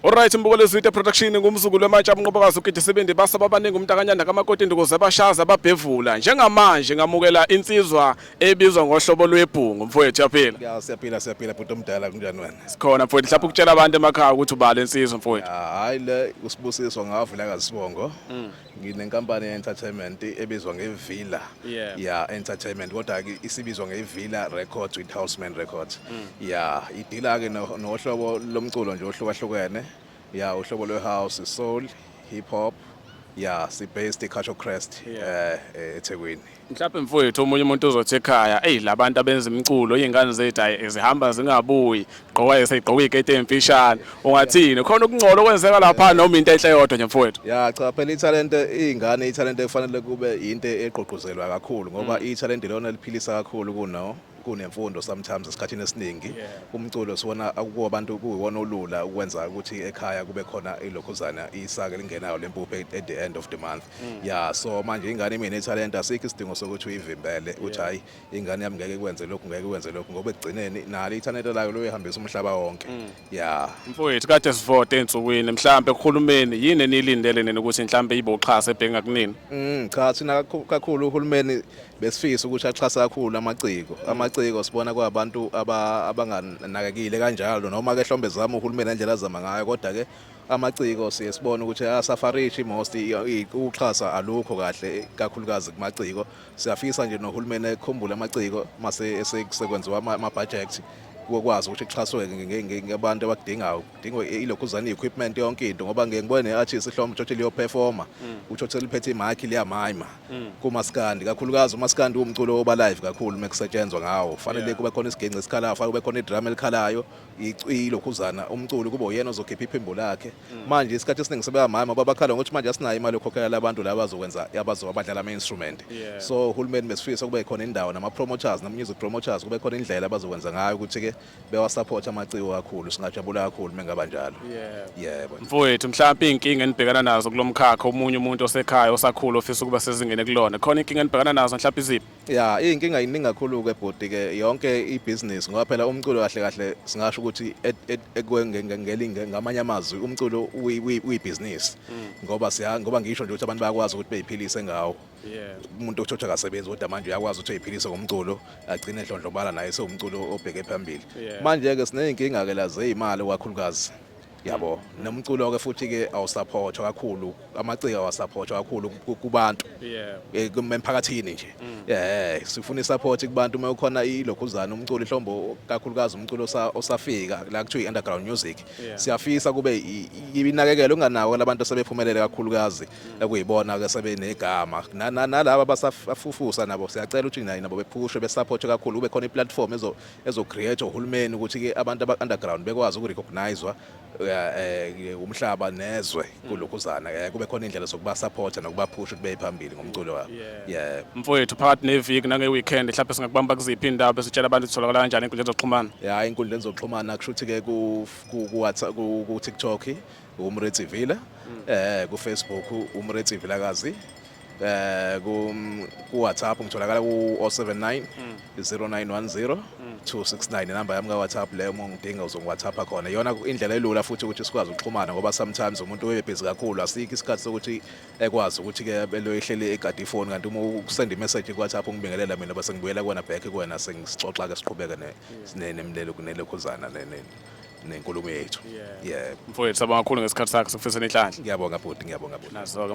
Alright, mbukelo Zwide Production, ngumzukulu wematsha, umnqobokazi ugidi sibindi basa babaningi, umntakanyanda kamakoti, indukuze bashaza babhevula. Njengamanje ngamukela insizwa ebizwa ngohlobo lwebhungu. Mfowethu, yaphila? Ya, siyaphila, siyaphila bhuti omdala, kunjani wena? Sikhona mfowethu. Mhlawumbe ukutshela abantu emakhaya ukuthi ubala insizwa, mfowethu. Ya, hayi, le uSibusiso ngavula kasibongo. Nginenkampani ye-entertainment ebizwa ngeVilla. Ya, Entertainment, kodwa ke isibizwa ngeVilla Records with Houseman Records. Ya, idila ke nohlobo lomculo nje ohlukahlukene. Ya, uhlobo lwe-house, soul, hip hop. Ya, si based eCacho Crest eThekwini. Mhlawumbe mfowethu, omunye umuntu uzothi ekhaya, eyi, labantu abenza imiculo, iy'ngane zethu ayi zihamba zingabuyi, gqoka seyigqoka iy'keti ey'mfishane. Ungathini? Khona ukungcola okwenzeka lapha noma into enhle yodwa nje, mfowethu? Ya, cha, phela ithalente, iy'ngane, ithalente kufanele kube into egqugquzelwa kakhulu ngoba ithalente lona liphilisa kakhulu kunemfundo sometimes esikhathini esiningi. Umculo siwona akubantu kuyiwona olula ukwenza ukuthi ekhaya kube khona ilokhuzana, isaka elingenayo lempuphu at the end of the month. Ya, so manje ingane imine ithalente, asikho isidingo sokuthi uyivimbele ukuthi hayi, ingane yami ngeke ikwenze lokhu, ngeke ikwenze lokhu, ngoba ekugcineni nalo ithalente layo loyihambisa umhlaba wonke. Ya. Mfowethu, kade sivote ey'nsukwini, mhlawumbe kuhulumeni yini eniyilindele nina ukuthi mhlawumbe ibe uxhaso ebheka kunini? Cha, thina kakhulu uhulumeni besifisa ukuthi axhase kakhulu amaciko. Amaciko sibona kwabantu abanganakekile kanjalo, noma ke hlombe zama uhulumeni ngendlela azama ngayo, kodwa ke amaciko siye sibone ukuthi asafarishi most, uxhasa alukho kahle kakhulukazi kumaciko. Siyafisa nje nohulumeni ekhumbule amaciko mase sekwenziwa ama-budget, kokwazi ukuthi kuxhaswe ngabantu abakudingayo, kudingwe ilokhuzana, i-equipment, yonke into, ngoba ngeke ngibone ne-artist ihlombe uthothe liyoperforma, uthothe liphethe imic liyamayima kumaskandi, kakhulukazi umaskandi umculo oba live kakhulu. Mekusetshenzwa ngawo fanele kube khona isiginci esikhalayo, fanele kube khona idrum elikhalayo, ilokhuzana, umculo kube uyena ozokhipha iphimbo lakhe. Manje isikhathi esiningi sebeyamayima babakhala ngokuthi manje asinayo imali yokukhokhela labantu laba abazokwenza, abadlala ama-instrument. So uhulumeni besifisa kube khona indawo nama-promoters, nama-music promoters, kube khona indlela abazokwenza ngayo ukuthi-ke bewasupport amaciko kakhulu. Singajabula kakhulu mengaba njalo, yebo. Mfowethu, mhlawumbe iy'nkinga enibhekana nazo kulo mkhakha, omunye umuntu osekhaya osakhula ofisa ukuba sezingene kulona, khona inkinga enibhekana nazo mhlawumbe iziphi? Ya, iy'nkinga yiningi kakhulu-ke bhuti-ke, yonke ibhizinisi, ngoba phela umculo kahle kahle singasho ukuthi ngamanye amazwi umculo uyibhizinisi, ngoba siya ngoba ngisho nje ukuthi abantu bayakwazi ukuthi beyiphilise ngawo. Umuntu othothi akasebenzi, kodwa manje uyakwazi ukuthi eyiphilise ngomculo, agcine edlondlobala naye sewumculo obheke phambili. Manje-ke siney'nkinga-ke la zey'mali kakhulukazi, yabo, nomculo-ke futhi-ke awusupportwa kakhulu, amaciko awasupportwa kakhulu kubantu, emphakathini nje. Sifuna isupport kubantu uma ukhona ilokhuzana umculo ihlombo, kakhulukazi umculo osafika la kuthiwa i-underground music. Siyafisa kube inakekelo unganawo labantu asebephumelele, kakhulukazi ekuyibona ke sebenegama, nalaba abasafufusa nabo siyacela ukuthi nayo nabo bephushwe, besupport kakhulu, kube khona iplatform ezo create uhulumeni ukuthi ke abantu aba underground bekwazi ukurecognizewa umhlaba nezwe kulokhuzana, kube khona indlela zokuba support nokubaphusha ukuthi beye phambili ngomculo wabo, yeah. Mfowethu, phakathi neviki nange-weekend mhlawumbe singakubamba kuziphi iy'ndawo, bese utshela abantu tholakala kanjani ey'nkundleni zokuxhumana? Ya, ey'nkundleni zokuxhumana kusho ukuthi-ke ku WhatsApp, ku TikTok uMretsi Villa, ku Facebook uMretsi Vilakazi, ku WhatsApp ngitholakala ku 079 0910 269, inamba yami ka WhatsApp leyo. Uma ungidinga uzongi WhatsApp khona. Iyona indlela elula futhi ukuthi sikwazi ukuxhumana, ngoba sometimes umuntu ube busy kakhulu, asikho isikhathi sokuthi ekwazi ukuthi ke belo ehleli egade ifoni, kanti uma usend imessage ku WhatsApp ungibingelela mina, bese ngibuyela kuwena back kuwena, sengixoxa ke, siqhubeke ne nemlelo kunelokhuzana nenkulumo yethu, yebo. Mfowethu, sabonga kakhulu ngesikhathi sakho, sikufisela inhlanhla. Ngiyabonga bhuti, ngiyabonga bhuti. Nazo-ke.